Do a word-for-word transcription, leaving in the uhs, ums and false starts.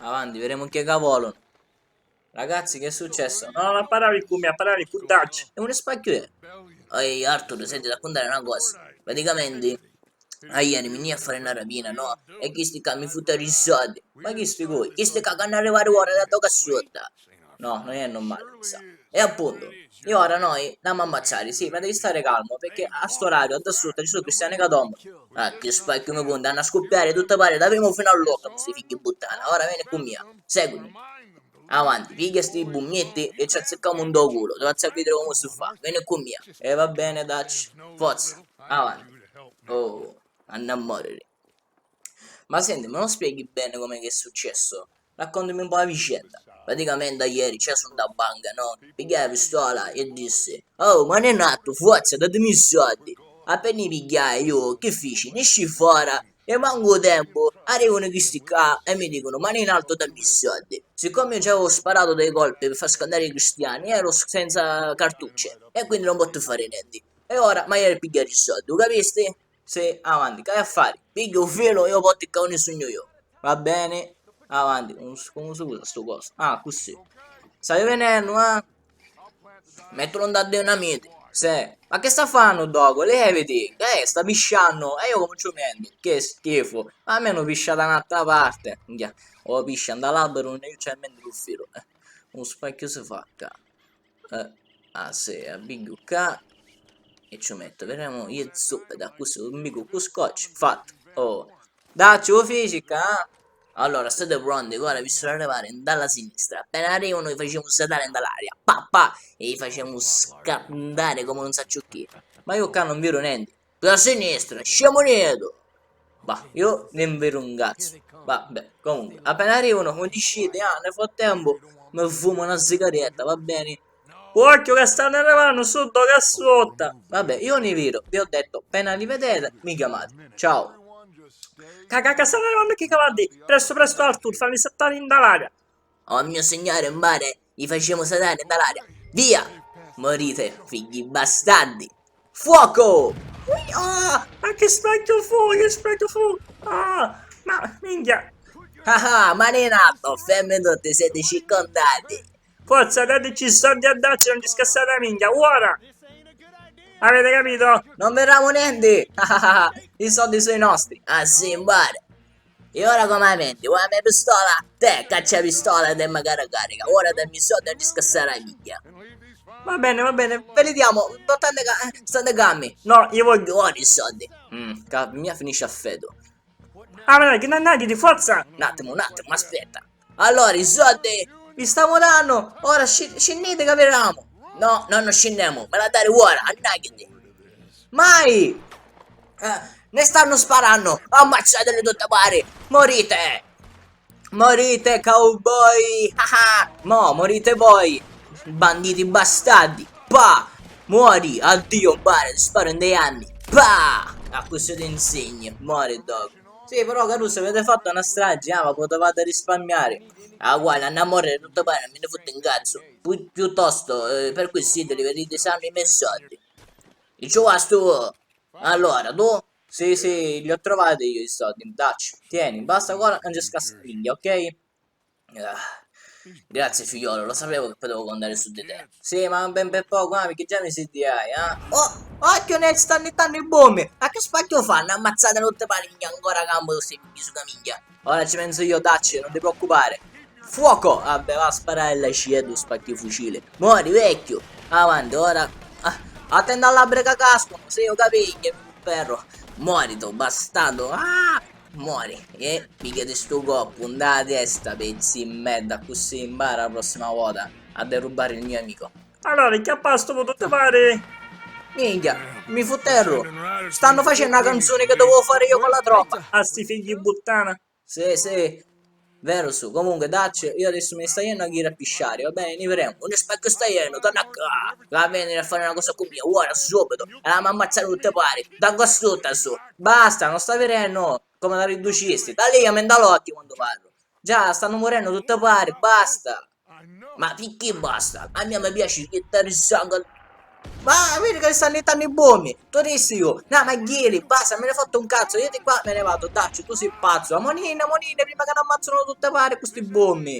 Avanti, viremu chi è ca volunu. Ragazzi, che è successu? No, no, a parari cu mia, a parari cu Dutch. E un spacchiu è. Ehi, Arthur, senti, da cuntari na cosa. Praticamenti, aieri mi nni a fari na rapina, no? E chisti ca mi futtari i soddi. Ma chisti cui? Chisti ca c'hannu arrivari ora da ddocu a sutta. No, non è normale, mi sa. E appuntu, e ora noi n'amu ammazzari, sì, ma devi stare calmo, perché a st'orariu, da sutta, ci sono cristiani ca dormono. Ah, che spacchiu mi conti, hannu a scuppiari tutti pari, da primu fino all'ultimu, sti figghi di puttana. Ora veni cu mia, seguimi. Avanti, pigghia sti bummitti e ci azziccamu ntô culu, ti fazzu a vidiri comu si fa. Veni cu mia. E va bene, dacci. Forza, avanti. Oh, annu a moriri. Ma senti, mi lu spieghi beni comu è che è successu? Raccontami un po' la vicenda. Praticamente aieri ci sunnu nta banca, no? Pigghiai la pistola e dissi: "Oh, ma Nenattu, forza, datimi i soddi." Appena li pigghiai, iu chi fici? Niscii fora e mancu tempu arrivunu chisti ccà e mi dicunu: "Ma Nenattu, dammi i soddi." Siccome io ci avevo sparato dei colpi per far scannare i cristiani, ero s-, senza cartucce e quindi non potevo fare niente. E ora m'aieri a pigghiari i soddi, lu capisti? Sì, avanti, c'hai a fari? Pigghi u filu e iu portu ccà unni sugnu iu. Va beni? Avanti, comu s-, comu si usa stu cosu? Ah, cusì. Staiu vinennu, eh? Mettulu nta dinamiti. Sì. Ma che sta fannu ddocu? Leviti! Che è? Sta pisciannu? E iu comu ci u metti? Che schifu! Ma almenu piscia da n'altra parti. Minchia, o piscia nta l'alberu unni iu ci mmentu lu filu. Eh, un spacchiu si fa ccà. Eh, ah, sì, a pigghiu ccà e ci u mettu. Videmu, iu zuppu, da cusì u mbicu cu scotch, fattu. Oh, dacci, u fici ccà? Allora, stati pronti, ora vi sò arrivari nta la sinistra. Appena arrivunu, li facemu satari nta l'aria. Pa, pa! E li facemu scantari comu non sacciu chi. Ma iu ccà non viru nenti. Pi la sinistra, scemu nitu! Bah, iu non viru un cazzu. Vabbè, comunque, appena arrivunu, mi diciti, ah, nel frattempo mi fumu una sigaretta, va beni? Occhio che stanno arrivando sotto, che sotto! Vabbè, io ne vedo, vi ho detto, appena li vedete, mi chiamate. Ciao. Ca, ca, ca stanno arrivando chi cavalli? Presto, presto, Arthur, fammi saltare in dall'aria. Oh mio signore, mare, li facemu saltare in dall'aria. Via! Morite, figli bastardi! Fuoco! Ui, ah! Ma che spacchio fu, che spacchio fu! Ah! Ma, minchia! Ah, ah, ma Renato, fermi tutti, siete circondati! Forza, dateci i soldi a Dacci, non ci scassare la minchia, ora! Avete capito? Non verremo niente! I soldi sono i nostri! Ah, sì, pare! E ora come la metti? Vuoi la mia pistola? Te, caccia la pistola e dammi cara carica. Ora dammi i soldi e ti scassare la minchia. Va bene, va bene, ve li diamo. State ca-, state calmi. No, io voglio ora i soldi. Mm, ca mia finisce a fetu. Ah, ma dai, che non di forza! Un attimo, un attimo, aspetta. Allora, i soldi vi stiamo dando. Ora sci-, scendete che vediamo. No, noi non scendiamo. Me la dare ora, annagghiti. Mai! Eh, ne stanno sparando! Ammazzateli tutti pari! Morite! Morite, cowboy! Ah, ah! Mo morite voi! Banditi bastardi! Pa! Muori! Addio, pare, ti sparo in dei anni! Pa! A questo ti insegno! Muori, dog! Sì, però, Caruso, avete fatto una strage, ah, ma potevate risparmiare! Ah, guarda, andiamo a morire tutti pari, non me ne fotte un cazzo! Pi-, piuttosto, eh, per questi li vedete, sanno i miei soldi! Dice, va, stu. Allora, tu? Sì, sì, li ho trovati io i soldi, dacci, tieni, basta ora non ci scassa minchia, ok? Ah, grazie, figliolo, lo sapevo che potevo contare su di te. Sì, ma ben per poco, ah, perché già mi si di hai, eh? Oh, occhio, ne stanno tanto i bombi! Ma che spacchio fanno? Ammazzate tutte pari, minchia, ancora campo, sti figli su minchia. Ora ci penso io, dacci, non ti preoccupare. Fuoco! Vabbè, va a sparare l'acido, spacchi fucile. Muori, vecchio! Avanti, ora. Ah, attento all'albero che cascano, se io capiglio, ferro. Muori tu, bastardo! Ah! Muori! E pigliati stu coppu, nda testa, pezzi di merda, così impara la prossima volta a derubare il mio amico. Allora, che a pasto tu ti pari? Minchia, mi futterru. Stanno facendo una canzone che dovevo fare io con la tromba. A sti figli di puttana. Sì, sì, vero su. Comunque, dacci, io adesso mi sta iennu a ghiri a pisciari, va bene? Ni vedemu. Unni spacchiu sta iennu, torna ccà. Va a veniri a fari una cosa cu mia, ora, subito. E la m'ammazzari tutti pari. Da costuta su. Basta, non sta virennu come la riducisti. Da lì, mi nda l'occhi quando parlo. Già, stanno murennu tutti pari, basta. Ma picchì basta? A mia mi piaci jittari sangu. Ma vidi ca stannu jittannu i bommi! Tu dissi ju! Na, ma ghiri, basta, mi ne fottu un cazzu, io di qua me ne vado, dacci, tu si pazzu! Amonina, amonina, prima ca n'ammazzano tutte pari cu sti bommi!